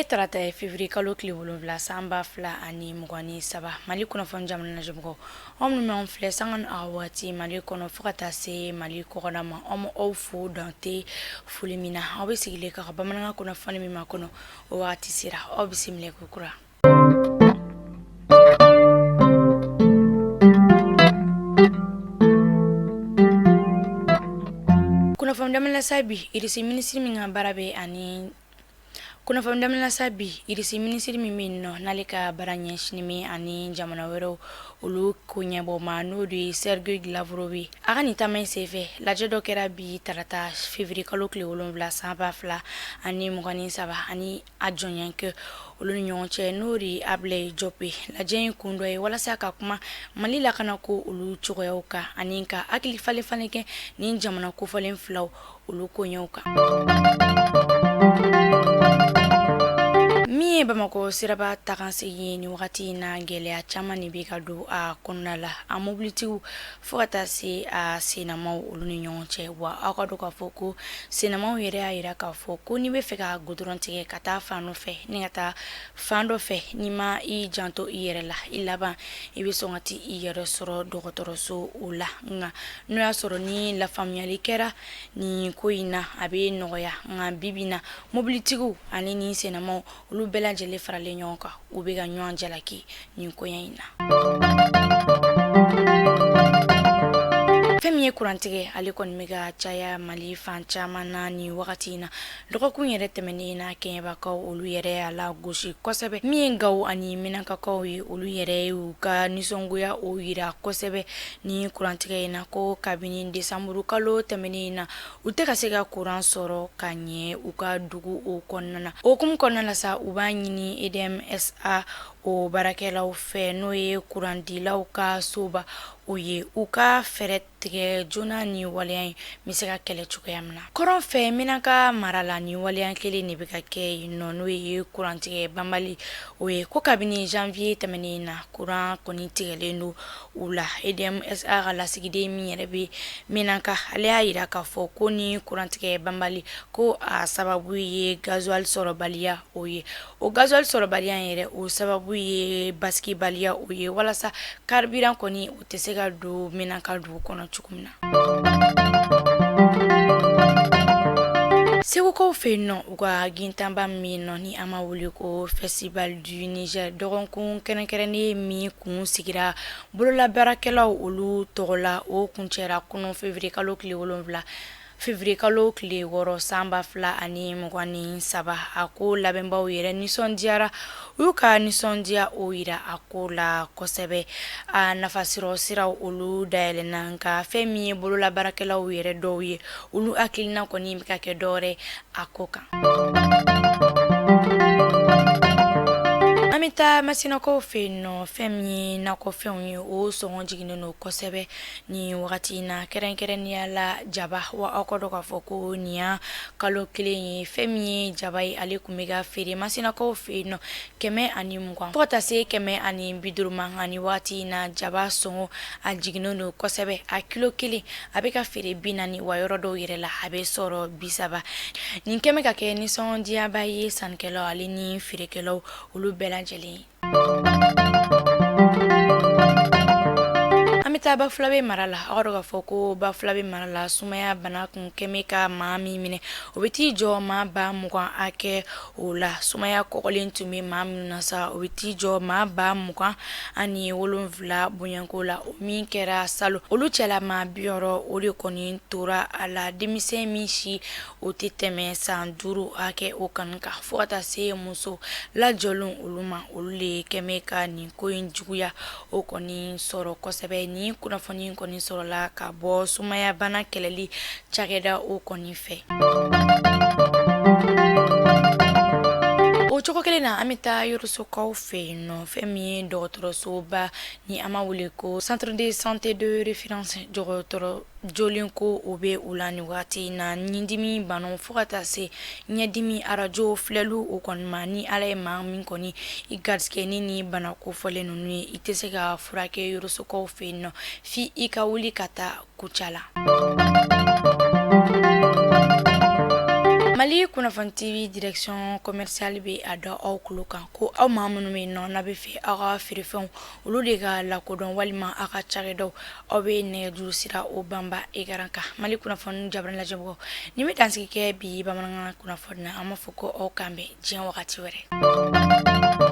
Tarata ye, février kalo tile 7, san 2023. Mali kunnafoni jamana lajɛmɔgɔ, aw minnu b'anw filɛ sanga ni a waati Mali kɔnɔ fo ka taa se Mali kɔkɔna ma, anw bɛ aw fo dan tɛ foli min na. Aw bɛ sigilen ka bamanankan kunnafoni min makɔnɔ, o waati sera. Aw bisimila kokura. Kunnafoni daminɛ sa bi, Irisi minisiri min ka baara bɛ ani kunnafoni daminɛ sa bi, Irisi minisiri min bɛ yen nɔ, n'ale ka baara ɲɛsinnen bɛ ani jamana wɛrɛw olu ko ɲɛbɔ ma, n'o de ye Sergei Lavrov ye, a ka nin taama in senfɛ, lajɛ dɔ kɛra bi tarata, février kalo tile 7, san 2023, ani a jɔɲɔgɔnkɛ olu ni ɲɔgɔn cɛ, n'o de ye Ablaye Diop ye. Lajɛ in kun dɔ ye walasa ka kuma Mali lakanako olu cogoyaw kan ani ka hakili falen falen kɛ nin jamana kofɔlen filaw olu koɲɛw kan. Min ye Bamakɔ siraba taagasegin ye nin wagati in na, gɛlɛya caman de bɛ ka don a kɔnɔna la, a mobilitigiw fo ka taa se a sennamaw olu ni ɲɔgɔn cɛ. Wa aw ka dɔn k'a fɔ ko sennamaw yɛrɛ y'a jira k'a fɔ ko n'i bɛ fɛ ka goudron tigɛ ka taa fan dɔ fɛ ni ka taa fan dɔ fɛ, n'i ma i janto i yɛrɛ la, i laban i bɛ sɔn ka taa i yɛrɛ sɔrɔ dɔgɔtɔrɔso o la. Nka n'o y'a sɔrɔ ni lafaamuyali kɛra nin ko in na, a bɛ nɔgɔya. Nka bi bi na, mobilitigiw ani ni sennamaw olu bɛɛ lajɛlen faralen ɲɔgɔn kan, u bɛ ka ɲɔgɔn jalaki nin koɲɛ in na. Fɛn min ye kurantigɛ, ale kɔni bɛ ka caya Mali fan caman na nin wagati in na. Dɔgɔkun yɛrɛ tɛmɛnen na, Kɛɲɛbakaw olu yɛrɛ y'a lagosi kosɛbɛ. Min ye Gawo ani Menakakaw ye, olu yɛrɛ y'u ka nisɔngoya o jira kosɛbɛ ni kurantigɛ in na, ko kabini desanburu kalo tɛmɛnen in na, u tɛ ka se ka kuran sɔrɔ ka ɲɛ u ka dugu o kɔnɔna na. O hukumu kɔnɔna la sa, u b'a ɲini EDM SA o baarakɛlaw fɛ, n'o ye kurandilaw ka soba o ye, u ka fɛɛrɛ tigɛ joona ni waleya in bɛ se ka kɛlɛ cogoya min na. Kɔrɔn fɛ, Menaka mara la, ni waleya kelen de bɛ ka kɛ yen nɔ, n'o ye kurantigɛ banbali o ye, ko kabini janvier tɛmɛnen na, kuran kɔni tigɛlen don u la. EDM SA ka lasigiden min yɛrɛ bɛ Menaka, ale y'a jira k'a fɔ ko ni kurantigɛ banbali ko a sababu ye gasoil sɔrɔbaliya o ye. O gasoil sɔrɔbaliya in yɛrɛ, o sababu ye basigibaliya o ye, walasa carburant kɔni o tɛ se ka don Menaka dugu kɔnɔ cogo min na. Segukaw fɛ yen nɔ, u ka gintanba min nɔ ni an b'a wele ko Festival du Niger, dɔgɔkun kɛrɛnkɛrɛnnen min kun sigira bololabaarakɛlaw olu tɔgɔ la, o kuncɛra kunun février kalo tile 7, février kalo tile 6, san 2023. A ko labɛnbaw yɛrɛ nisɔndiyara, u y'u ka nisɔndiya o jira a ko la kosɛbɛ. A nafasɔrɔ siraw olu dayɛlɛnna, nka fɛn min ye bololabaarakɛlaw yɛrɛ dɔw ye, olu hakilina kɔni bɛ ka kɛ dɔwɛrɛ a ko kan. An bɛ taa Masinakaw fɛ yen nɔ. Fɛn min ye nakɔfɛnw ye, o sɔngɔ jiginnen don kosɛbɛ nin wagati in na, kɛrɛnkɛrɛnnenya la jaba. Wa aw ka dɔn k'a fɔ ko nin y'a kalo kelen ye, fɛn min ye jaba ye, ale tun bɛ ka feere Masinakaw fɛ yen nɔ 120 fo ka taa se 150 ma. Nka nin waati in na, jaba sɔngɔ a jiginnen don kosɛbɛ. A kilo kelen a bɛ ka feere 40, wa yɔrɔ dɔw yɛrɛ la a bɛ sɔrɔ 30. Nin kɛmɛ ka kɛ nisɔndiyaba ye sannikɛlaw ale ni feerekɛlaw olu bɛɛ lajɛlen ye. An bɛ taa Bafulabe mara la. Aw ka dɔn k'a fɔ ko Bafulabe mara la, sumaya bana kun kɛmɛ ka maa min minɛ, o bɛ t'i jɔ maa 20,000 hakɛ o la. Sumaya kɔgɔlen tun bɛ maa minnu na sa, o bɛ t'i jɔ maa 27,000 bonyanko la, o min kɛra salon. Olu cɛla maa 60 o de kɔni tora a la. Denmisɛn min si o tɛ tɛmɛ san 5 hakɛ o kan kan, fo ka taa se muso lajɔlenw olu ma, olu de kɛmɛ ka nin ko in juguya o kɔni sɔrɔ kosɛbɛ. Nin kunnafoni kɔni sɔrɔla ka bɔ sumayabana kɛlɛli cakɛda o kɔni fɛ. O cogo kelen na, an bɛ taa Yorosokaw fɛ yen nɔ. Fɛn min ye dɔgɔtɔrɔsoba ni an b'a wele ko centre de santé de référence, dɔgɔtɔrɔ jolen ko o bɛ u la nin waati in na, ɲindimi banaw fo ka taa se ɲɛdimi, arajo filɛliw o kɔni ma. Ni Ala ye maa min kɔni i garisɛgɛ ni ni bana kofɔlen ninnu ye, i tɛ se ka furakɛ Yorosokaw fɛ yen nɔ f'i i ka wuli ka taa Kucala. Mali kunnafoni TV direction commerciale bɛ a da aw tulo kan ko aw maa minnu bɛ yen nɔ n'a bɛ fɛ aw ka feerefɛnw olu de ka lakodɔn walima aw ka cakɛdaw, aw bɛ nɛgɛjuru sira o banba écran kan. Mali kunnafoni jabarani lajɛbagaw, nin bɛ dansigi kɛ bi bamanankan kunnafoni na. An b'a fɔ ko aw k'an bɛn diɲɛ wagati wɛrɛ.